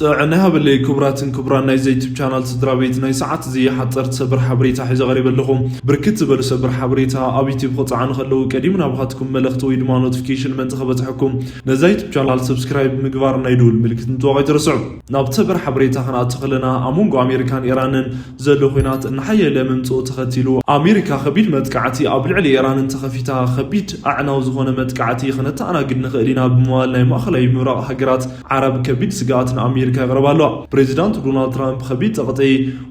ጥዕና ሃበለይ ክቡራትን ክቡራን ናይ ዩቱብ ቻናል ስድራ ቤት፣ ናይ ሰዓት እዚ ሓፀርቲ ሰበር ሓበሬታ ሒዘ ቀሪበ ኣለኹ። ብርክት ዝበሉ ሰበር ሓበሬታ ኣብ ዩቱብ ክፀዓኑ ከለዉ ቀዲሙ ናባኻትኩም መልእኽቲ ወይ ድማ ኖቲፊኬሽን ምእንቲ ከበፅሐኩም ነዛ ዩቱብ ቻናል ሰብስክራይብ ምግባር ናይ ደውል ምልክት ምጥዋቕ ኣይትረስዑ። ናብ ሰበር ሓበሬታ ክንኣቱ ከለና ኣብ መንጎ ኣሜሪካን ኢራንን ዘሎ ኹናት እናሓየለ ምምፅኡ ተኸቲሉ ኣሜሪካ ከቢድ መጥቃዕቲ ኣብ ልዕሊ ኢራን እንተኸፊታ ከቢድ ኣዕናዊ ዝኾነ መጥቃዕቲ ክነተኣናግድ ንኽእል ኢና ብምባል ናይ ማእኸላይ ምብራቕ ሃገራት ዓረብ ከቢድ ስግኣት ንኣሜሪካ የቕርባ ኣለዋ። ፕሬዚዳንት ዶናልድ ትራምፕ ከቢድ ፀቕጢ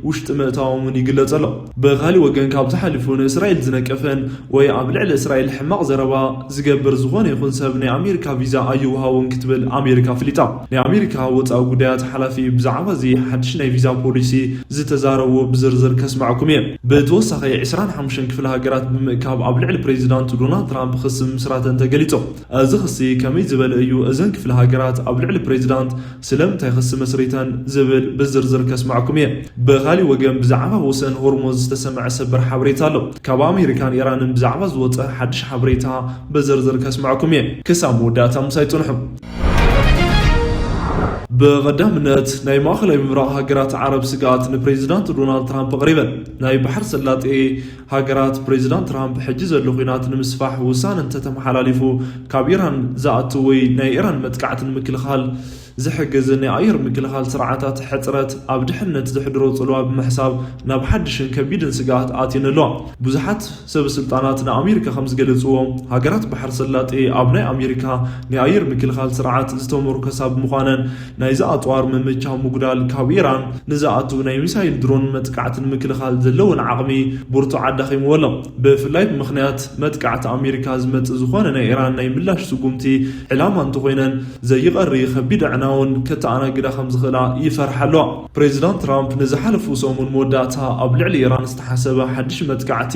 ውሽጢ ምእታዎም እውን ይግለፅ ኣሎ። ብኻሊእ ወገን ካብዚ ሓሊፉ ንእስራኤል ዝነቀፈን ወይ ኣብ ልዕሊ እስራኤል ሕማቕ ዘረባ ዝገብር ዝኾነ ይኹን ሰብ ናይ ኣሜሪካ ቪዛ ኣይወሃቦን ክትብል ኣሜሪካ ኣፍሊጣ። ናይ ኣሜሪካ ወፃኢ ጉዳያት ሓላፊ ብዛዕባ እዚ ሓድሽ ናይ ቪዛ ፖሊሲ ዝተዛረቡ ብዝርዝር ከስማዕኩም እየ። ብተወሳኺ ዕስራን ሓሙሽተን ክፍለ ሃገራት ብምእካብ ኣብ ልዕሊ ፕሬዚዳንት ዶናልድ ትራምፕ ክሲ ምስራተን ተገሊጾም። እዚ ክሲ ከመይ ዝበለ እዩ? እዘን ክፍለ ሃገራት ኣብ ልዕሊ ፕሬዚዳንት ስለምንታይ ክሲ መስሪተን ዝብል ብዝርዝር ከስማዕኩም እየ። ብኻሊእ ወገን ብዛዕባ ወሰን ሆርሞዝ ዝተሰምዐ ሰበር ሓበሬታ ኣሎ። ካብ ኣሜሪካን ኢራንን ብዛዕባ ዝወፀ ሓድሽ ሓበሬታ ብዝርዝር ከስማዕኩም እየ። ክሳብ መወዳእታ ምሳይ ጽንሑ። ብቐዳምነት ናይ ማእኸላይ ምብራቕ ሃገራት ዓረብ ስግኣት ንፕሬዚዳንት ዶናልድ ትራምፕ ኣቕሪበን። ናይ ባሕር ሰላጤ ሃገራት ፕሬዚዳንት ትራምፕ ሕጂ ዘሎ ኹናት ንምስፋሕ ውሳነ እንተተመሓላሊፉ ካብ ኢራን ዝኣቱ ወይ ናይ ኢራን መጥቃዕቲ ንምክልኻል ዝሕግዝ ናይ ኣየር ምክልኻል ስርዓታት ሕፅረት ኣብ ድሕነት ዘሕድሮ ፅልዋ ብምሕሳብ ናብ ሓድሽን ከቢድን ስግኣት ኣትየን ኣለዋ። ብዙሓት ሰብ ስልጣናት ንኣሜሪካ ከም ዝገለፅዎ ሃገራት ባሕር ሰላጤ ኣብ ናይ ኣሜሪካ ናይ ኣየር ምክልኻል ስርዓት ዝተመርኮሳ ብምዃነን ናይዚ ኣፅዋር ምምቻው ምጉዳል ካብ ኢራን ንዝኣቱ ናይ ሚሳይል ድሮን መጥቃዕቲ ንምክልኻል ዘለወን ዓቕሚ ብርቱዕ ኣዳኺምዎ ኣሎ። ብፍላይ ብምኽንያት መጥቃዕቲ ኣሜሪካ ዝመፅእ ዝኾነ ናይ ኢራን ናይ ምላሽ ስጉምቲ ዕላማ እንተኾይነን ዘይቐሪ ከቢድ ኣዕናውን ከተኣናግዳ ከም ዝኽእላ ይፈርሓ ኣለዋ። ፕሬዚዳንት ትራምፕ ንዝሓለፉ ሰሙን መወዳእታ ኣብ ልዕሊ ኢራን ዝተሓሰበ ሓድሽ መጥቃዕቲ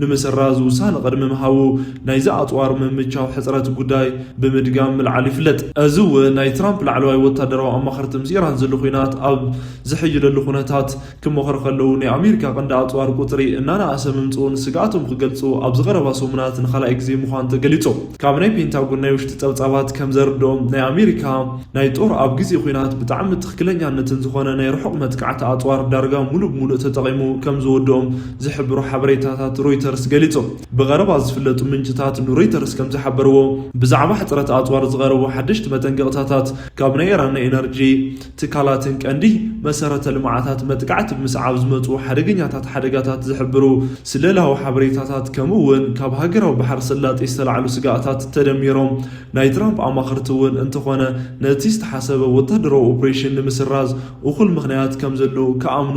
ንምስራዝ ውሳነ ቅድሚ ምሃቡ ናይዚ ኣፅዋር ምምቻው ሕፅረት ጉዳይ ብምድጋም ምልዓሉ ይፍለጥ። እዚ እውን ናይ ትራምፕ ላዕለዋይ ወታደራዊ ኣማኸርቲ ምስ ኢራን ዘሎ ኹናት ኣብ ዝሕይለሉ ኩነታት ክመኸሩ ከለዉ ናይ ኣሜሪካ ቀንዲ ኣፅዋር ቁፅሪ እናነኣሰ ምምፅኡን ስግኣቶም ክገልፁ ኣብዚ ቀረባ ሰሙናት ንኻልኣይ ግዜ ምዃኑ ተገሊፁ። ካብ ናይ ፔንታጎን ናይ ውሽጢ ፀብፃባት ከም ዘርድኦም ናይ ኣሜሪካ ናይ ጦር ኣብ ግዜ ኹናት ብጣዕሚ ትኽክለኛነትን ዝኾነ ናይ ርሑቕ መጥቃዕቲ ኣፅዋር ዳርጋ ሙሉእ ብሙሉእ ተጠቒሙ ከም ዝወድኦም ዝሕብሩ ሓበሬታታት ሮይተርስ ገሊፁ። ብቐረባ ዝፍለጡ ምንጭታት ንሮይተርስ ከም ዝሓበርዎ ብዛዕባ ሕፅረት ኣፅዋር ዝቐረቡ ሓደሽቲ መጠንቀቕታታት ካብ ናይ ኢራን ናይ ኤነርጂ ትካላትን ቀንዲ መሰረተ ልምዓታት መጥቃዕቲ ብምስዓብ ዝመፁ ሓደገኛታት ሓደጋታት ዝሕብሩ ስለላዊ ሓበሬታታት ከምኡ እውን ካብ ሃገራዊ ባሕሪ ሰላጤ ዝተላዕሉ ስግኣታት ተደሚሮም ናይ ትራምፕ ኣማኸርቲ እውን እንተኾነ ነቲ ዝተሓሰበ ወታደራዊ ኦፕሬሽን ንምስራዝ እኹል ምኽንያት ከም ዘለዉ ክኣምኑ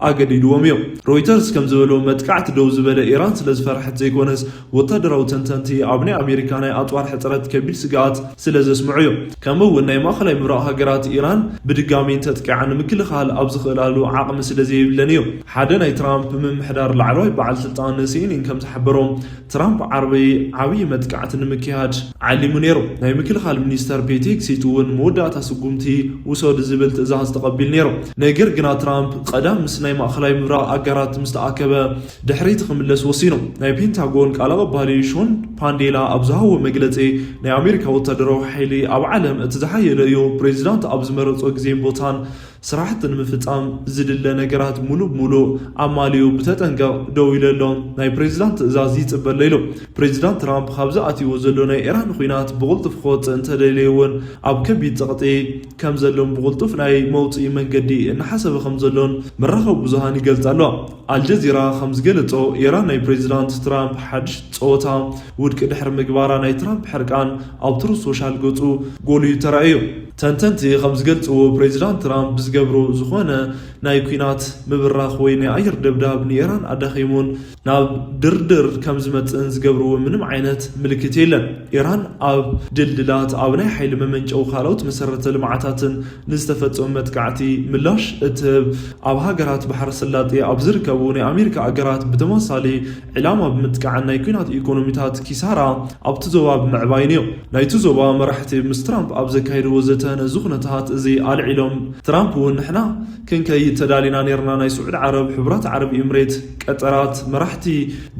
ኣገዲድዎም እዩ። ሮይተርስ ከም ዝበሎ መጥቃዕቲ ደው ዝበለ ኢራን ስለ ዝፈርሐት ዘይኮነስ ወታደራዊ ተንተንቲ ኣብ ናይ ኣሜሪካ ናይ ኣፅዋር ሕፅረት ከቢድ ስግኣት ስለ ዘስምዑ እዩ። ከምኡ እውን ናይ ማእኸላይ ምብራቕ ሃገራት ኢራን ብድጋሚ እንተጥቂዓ ንምክልኻል ኣብ ዝኽእላሉ ዓቕሚ ስለ ዘይብለን እዩ። ሓደ ናይ ትራምፕ ምምሕዳር ላዕለዋይ በዓል ስልጣን ንሲኤንኤን ከም ዝሓበሮ ትራምፕ ዓርቢ ዓብዪ መጥቃዕቲ ንምክያድ ዓሊሙ ነይሩ። ናይ ምክልኻል ሚኒስተር ፔት ሄግሴት እውን መወዳእታ ስጉምቲ ውሰዱ ዝብል ትእዛዝ ተቐቢሉ ነይሩ። ነገር ግና ትራምፕ ቀዳም ምስ ናይ ማእኸላይ ምብራቕ ኣጋራት ምስ ተኣከበ ድሕሪት ክምለስ ወሲኑ። ናይ ፔንታጎን ቃል ኣቐባሊ ሾን ፓንዴላ ኣብ ዝሃቦ መግለጺ ናይ ኣሜሪካ ወታደራዊ ሓይሊ ኣብ ዓለም እቲ ዝሓየለ እዩ። ፕሬዚዳንት ኣብ ዝመረጾ ግዜን ቦታን ስራሕቲ ንምፍጻም ዝድለ ነገራት ሙሉእ ብሙሉእ ኣማሊኡ ብተጠንቀቕ ደው ኢሉ ኣሎ። ናይ ፕሬዚዳንት ትእዛዝ ይጽበ ኣሎ ኢሉ። ፕሬዚዳንት ትራምፕ ካብዚ ኣትይዎ ዘሎ ናይ ኢራን ኹናት ብቕልጡፍ ክወጽእ እንተደልየ እውን ኣብ ከቢድ ጸቕጢ ከም ዘሎን ብቕልጡፍ ናይ መውጽኢ መንገዲ እናሓሰበ ከም ዘሎን መራኸቢ ብዙሃን ይገልጻ ኣለዋ። ኣልጀዚራ ከም ዝገለጾ ኢራን ናይ ፕሬዚዳንት ትራምፕ ሓድሽ ጸወታ ውድቂ ድሕሪ ምግባራ ናይ ትራምፕ ሕርቃን ኣብ ትሩዝ ሶሻል ገጹ ጎሊሁ ተራእዩ። ተንተንቲ ከም ዝገልጽዎ ፕሬዚዳንት ትራምፕ ብዝገብሮ ዝኾነ ናይ ኲናት ምብራኽ ወይ ናይ ኣየር ደብዳብ ንኢራን ኣዳኺሙን ናብ ድርድር ከም ዝመጽእን ዝገብርዎ ምንም ዓይነት ምልክት የለን። ኢራን ኣብ ድልድላት፣ ኣብ ናይ ሓይሊ መመንጨዊ ካልኦት መሰረተ ልምዓታትን ንዝተፈጸሙ መጥቃዕቲ ምላሽ እትህብ ኣብ ሃገራት ባሕሪ ሰላጤ ኣብ ዝርከቡ ናይ ኣሜሪካ ኣገራት ብተመሳሳሊ ዕላማ ብምጥቃዕን ናይ ኲናት ኢኮኖሚታት ኪሳራ ኣብቲ ዞባ ብምዕባይን እዩ። ናይቲ ዞባ መራሕቲ ምስ ትራምፕ ኣብ ዘካየድዎ ዘተ ነዚ ኩነታት እዚ ኣልዒሎም ትራምፕ እውን ንሕና ክንከይድ ተዳሊና ነርና። ናይ ስዑድ ዓረብ፣ ሕቡራት ዓረብ ኤምሬት፣ ቀጠራት መራሕቲ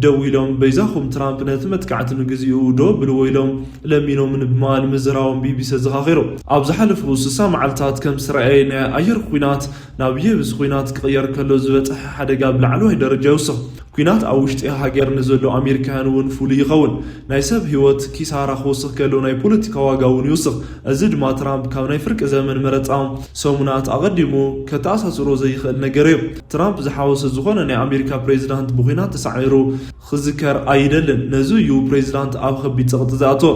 ደው ኢሎም፣ በይዛኹም ትራምፕ ነቲ መጥቃዕቲ ንግዚኡ ደው ብልዎ ኢሎም ለሚኖምን ብምባል ምዝራቦም ቢቢሲ ኣዘኻኺሩ። ኣብ ዝሓለፉ ስሳ መዓልታት ከም ዝተረኣየ ናይ ኣየር ኲናት ናብ የብስ ኲናት ክቕየር ከሎ ዝበፅሐ ሓደጋ ብላዕለዋይ ደረጃ ይውስኽ። ኲናት ኣብ ውሽጢ ሃገር ንዘሎ ኣሜሪካውያን እውን ፍሉይ ይኸውን። ናይ ሰብ ህይወት ኪሳራ ክውስኽ ከሎ ናይ ፖለቲካ ዋጋ እውን ይውስኽ። እዚ ድማ ትራምፕ ካብ ናይ ፍርቂ ዘመን መረፃ ሰሙናት ኣቐዲሙ ከተኣሳስሮ ዘይኽእል ነገር እዩ። ትራምፕ ዝሓወሰ ዝኾነ ናይ ኣሜሪካ ፕሬዚዳንት ብኲናት ተሳዒሩ ክዝከር ኣይደልን። ነዚ እዩ ፕሬዚዳንት ኣብ ከቢድ ጸቕጢ ዝኣትዎ።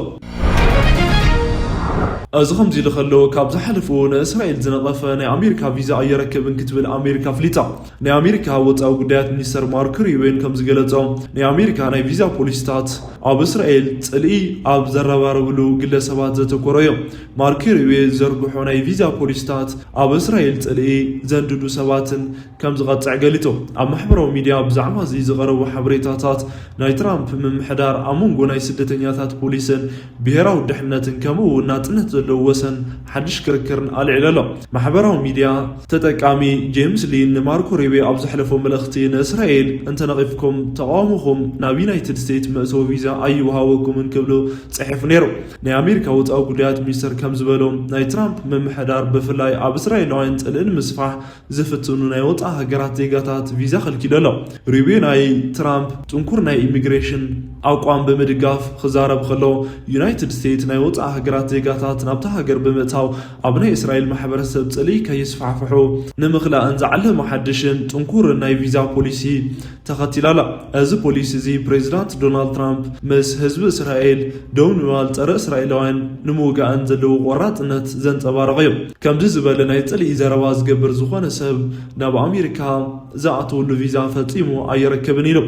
እዚ ከምዚ ኢሉ ከሎ፣ ካብ ዝሓለፉ ንእስራኤል ዝነቐፈ ናይ ኣሜሪካ ቪዛ ኣየረክብን ክትብል ኣሜሪካ ኣፍሊጣ። ናይ ኣሜሪካ ወጻኢ ጉዳያት ሚኒስተር ማርክ ሩቢዮን ከም ዝገለጾ፣ ናይ ኣሜሪካ ናይ ቪዛ ፖሊሲታት ኣብ እስራኤል ጽልኢ ኣብ ዘረባርብሉ ግለሰባት ዘተኮረ እዮም። ማርክ ሩቢዮ ዝዘርግሖ ናይ ቪዛ ፖሊሲታት ኣብ እስራኤል ጽልኢ ዘንድዱ ሰባትን ከም ዝቐጽዕ ገሊጹ። ኣብ ማሕበራዊ ሚድያ ብዛዕባ እዚ ዝቐረቡ ሓበሬታታት፣ ናይ ትራምፕ ምምሕዳር ኣብ መንጎ ናይ ስደተኛታት ፖሊስን ብሄራዊ ድሕነትን ከምኡ እውን ናጽነት ዘለዎ ወሰን ሓድሽ ክርክርን ኣልዒሉ ኣሎ። ማሕበራዊ ሚድያ ተጠቃሚ ጄምስ ሊን ንማርኮ ሩቢዮ ኣብ ዘሕለፎ መልእኽቲ፣ ንእስራኤል እንተነቒፍኩም ተቓውሞኹም ናብ ዩናይትድ ስቴትስ መእተዊ ቪዛ ኣይወሃበኩምን ክብሉ ጽሒፉ ነይሩ። ናይ ኣሜሪካ ወጻኢ ጉዳያት ሚኒስተር ከም ዝበሎ፣ ናይ ትራምፕ ምምሕዳር ብፍላይ ኣብ እስራኤላውያን ጽልኢ ንምስፋሕ ዝፍትኑ ናይ ወጻኢ ሃገራት ዜጋታት ቪዛ ከልኪሉ ኣሎ። ሩቢዮ ናይ ትራምፕ ጥንኩር ናይ ኢሚግሬሽን ኣቋም ብምድጋፍ ክዛረብ ከሎ፣ ዩናይትድ ስቴትስ ናይ ወጻኢ ሃገራት ዜጋታት ናብታ ሃገር ብምእታው ኣብ ናይ እስራኤል ማሕበረሰብ ጽልኢ ከይስፋሕፍሑ ንምኽላእን ዝዓለመ ሓድሽን ጥንኩርን ናይ ቪዛ ፖሊሲ ተኸቲላ ኣላ። እዚ ፖሊሲ እዚ ፕሬዚዳንት ዶናልድ ትራምፕ ምስ ህዝቢ እስራኤል ደው ንምባል ጸረ እስራኤላውያን ንምውጋእን ዘለዎ ቆራጽነት ዘንጸባረቐ እዩ። ከምዚ ዝበለ ናይ ጽልኢ ዘረባ ዝገብር ዝኾነ ሰብ ናብ ኣሜሪካ ዝኣትወሉ ቪዛ ፈጺሙ ኣይረክብን ኢሉ።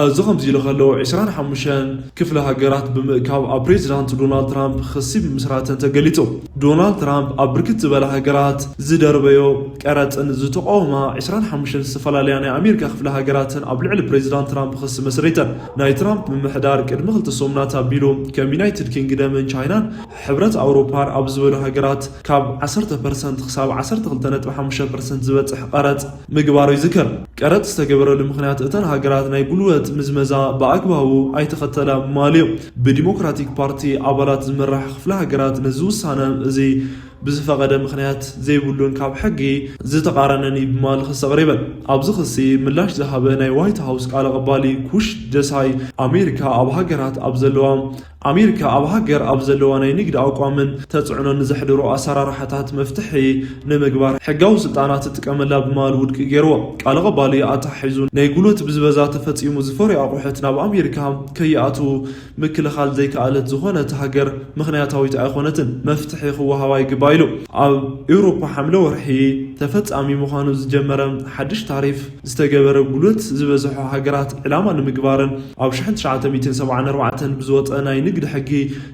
እዚ ከምዚ ኢሉ ከሎ፣ ዕስራን ሓሙሽተን ክፍለ ሃገራት ብምእካብ ኣብ ፕሬዚዳንት ዶናልድ ትራምፕ ክሲ ብምስራተን ተገሊጹ። ዶናልድ ትራምፕ ኣብ ብርክት ዝበላ ሃገራት ዝደርበዮ ቀረጽን ዝተቃወማ ዕስራን ሓሙሽተን ዝተፈላለያ ናይ ኣሜሪካ ክፍለ ሃገራትን ኣብ ልዕሊ ፕሬዚዳንት ትራምፕ ክሲ መስሪተን። ናይ ትራምፕ ምምሕዳር ቅድሚ ክልተ ሰሙናት ኣቢሉ ከም ዩናይትድ ኪንግደምን ቻይናን ሕብረት ኣውሮፓን ኣብ ዝበሉ ሃገራት ካብ ዓሰርተ ፐርሰንት ክሳብ ዓሰርተ ክልተ ነጥቢ ሓሙሽተ ፐርሰንት ዝበጽሕ ቀረጽ ምግባሩ ይዝከር። ቀረጽ ዝተገበረሉ ምኽንያት እተን ሃገራት ናይ ጉልበት ምዝመዛ ብኣግባቡ ኣይተኸተላ ምባል እዩ። ብዲሞክራቲክ ፓርቲ ኣባላት ዝምራሕ ክፍለ ሃገራት ነዚ ውሳነ እዚ ብዝፈቐደ ምኽንያት ዘይብሉን ካብ ሕጊ ዝተቓረነን እዩ ብምባል ክሲ ኣቕሪበን። ኣብዚ ክሲ ምላሽ ዝሃበ ናይ ዋይት ሃውስ ቃል ኣቐባሊ ኩሽ ደሳይ፣ ኣሜሪካ ኣብ ሃገራት ኣብ ዘለዋ ኣሜሪካ ኣብ ሃገር ኣብ ዘለዋ ናይ ንግዲ ኣቋምን ተጽዕኖን ንዘሕድሮ ኣሰራርሓታት መፍትሒ ንምግባር ሕጋዊ ስልጣና ትጥቀመላ ብምባል ውድቂ ገይርዎ። ቃል ኣቐባሊ ኣተሓሒዙ፣ ናይ ጉልበት ብዝበዛ ተፈጺሙ ዝፈርዩ ኣቑሑት ናብ ኣሜሪካ ከይኣትዉ ምክልኻል ዘይከኣለት ዝኾነት ሃገር ምኽንያታዊት ኣይኾነትን፣ መፍትሒ ክወሃባ ይግባእ ኢሉ። ኣብ ኤውሮፓ ሓምለ ወርሒ ተፈጻሚ ምዃኑ ዝጀመረ ሓድሽ ታሪፍ ዝተገበረ ጉልበት ዝበዝሖ ሃገራት ዕላማ ንምግባርን ኣብ ሽሕን ትሽዓተ ሚእትን ሰብዓን ኣርባዕተን ብዝወፀ ናይ ንግዲ ሕጊ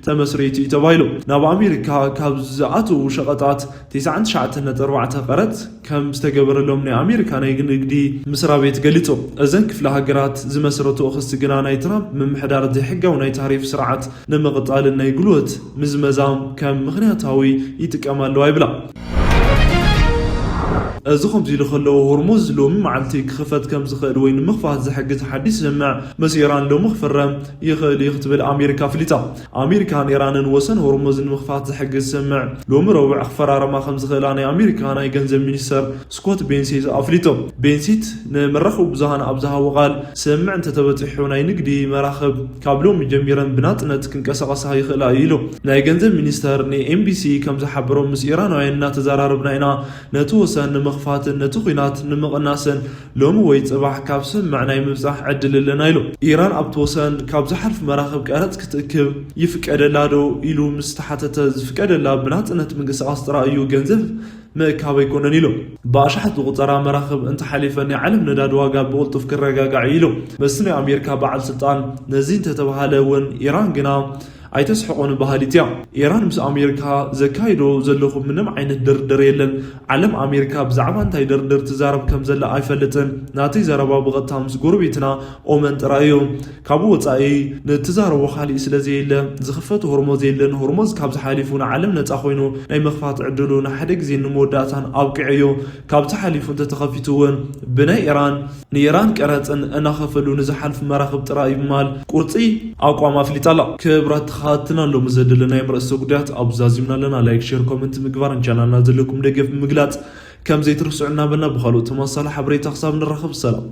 ተመስሪቱ እዩ ተባሂሉ። ናብ ኣሜሪካ ካብ ዝኣትዉ ሸቐጣት ተስዓን ትሽዓተን ነጥቢ ኣርባዕተ ቀረጥ ከም ዝተገበረሎም ናይ ኣሜሪካ ናይ ንግዲ ምስራ ቤት ገሊጹ። እዘን ክፍለ ሃገራት ዝመስረትኦ ክሲ ግና ናይ ትራምፕ ምምሕዳር ዘይሕጋዊ ናይ ታሪፍ ስርዓት ንምቕጻልን ናይ ጉልበት ምዝመዛ ከም ምኽንያታዊ ይጥቀማ ኣለዋ ይብላ። እዚ ከምዚ ኢሉ ከሎ፣ ሆርሙዝ ሎሚ መዓልቲ ክኽፈት ከም ዝኽእል ወይ ንምኽፋት ዝሕግዝ ሓድሽ ስምምዕ ምስ ኢራን ሎሚ ክፍረም ይኽእል እዩ ክትብል ኣሜሪካ ኣፍሊጣ። ኣሜሪካን ኢራንን ወሰን ሆርሙዝ ንምኽፋት ዝሕግዝ ስምምዕ ሎሚ ረቡዕ ክፈራረማ ከም ዝኽእላ ናይ ኣሜሪካ ናይ ገንዘብ ሚኒስተር ስኮት ቤንሲት ኣፍሊጡ። ቤንሲት ንመራኸቢ ብዙሃን ኣብ ዝሃቦ ቃል፣ ስምምዕ እንተተበጺሑ ናይ ንግዲ መራኽብ ካብ ሎሚ ጀሚረን ብናጽነት ክንቀሳቐሳ ይኽእላ እዩ ኢሉ። ናይ ገንዘብ ሚኒስተር ንኤምቢሲ ከም ዝሓበሮ፣ ምስ ኢራናውያን እናተዘራረብና ኢና፣ ነቲ ወሰን ንምኽፋትን ነቲ ኲናት ንምቕናስን ሎሚ ወይ ጽባሕ ካብ ስምምዕ ናይ ምብጻሕ ዕድል ኣለና ኢሉ። ኢራን ኣብቲ ወሰን ካብ ዝሓልፍ መራኽብ ቀረጽ ክትእክብ ይፍቀደላ ዶ ኢሉ ምስ ተሓተተ፣ ዝፍቀደላ ብናጽነት ምንቅስቓስ ጥራይ እዩ፣ ገንዘብ ምእካብ ኣይኮነን ኢሉ። ብኣሽሓት ዝቑጸራ መራኽብ እንተሓሊፈን ናይ ዓለም ነዳዲ ዋጋ ብቕልጡፍ ክረጋጋዕ እዩ ኢሉ። ምስቲ ናይ ኣሜሪካ በዓል ስልጣን ነዚ እንተተባሃለ እውን፣ ኢራን ግና ኣይተስሕቆን በሃሊት እያ። ኢራን ምስ ኣሜሪካ ዘካይዶ ዘለኹ ምንም ዓይነት ድርድር የለን። ዓለም ኣሜሪካ ብዛዕባ እንታይ ድርድር ትዛረብ ከም ዘላ ኣይፈልጥን። ናተይ ዘረባ ብቐጥታ ምስ ጎረቤትና ኦመን ጥራይ እዩ። ካብኡ ወጻኢ ንትዛረቦ ካሊእ ስለ ዘየለ ዝኽፈት ሆርሞዝ የለን። ሆርሞዝ ካብ ዝሓሊፉ ንዓለም ነጻ ኮይኑ ናይ ምኽፋት ዕድሉ ንሓደ ግዜ ንመወዳእታን ኣብቂዑ እዩ። ካብቲ ሓሊፉ እንተተኸፊቱ እውን ብናይ ኢራን ንኢራን ቀረጽን እናኸፈሉ ንዝሓልፉ መራኽብ ጥራይ እዩ ብምባል ቁርጺ ኣቋም ኣፍሊጣ ኣላ። ክብራት ተኸታተልትና ሎሚ ዘደለናዮም ርእሰ ጉዳያት ኣብዚ ዛዚምና ኣለና። ላይክ፣ ሼር፣ ኮመንት ምግባርን ቻናልና ዘለኩም ደገፍ ብምግላጽ ከም ዘይትርስዑ እናበልና ብኻልኦት ተመሳሳሊ ሓበሬታ ክሳብ ንራኸብ ሰላም።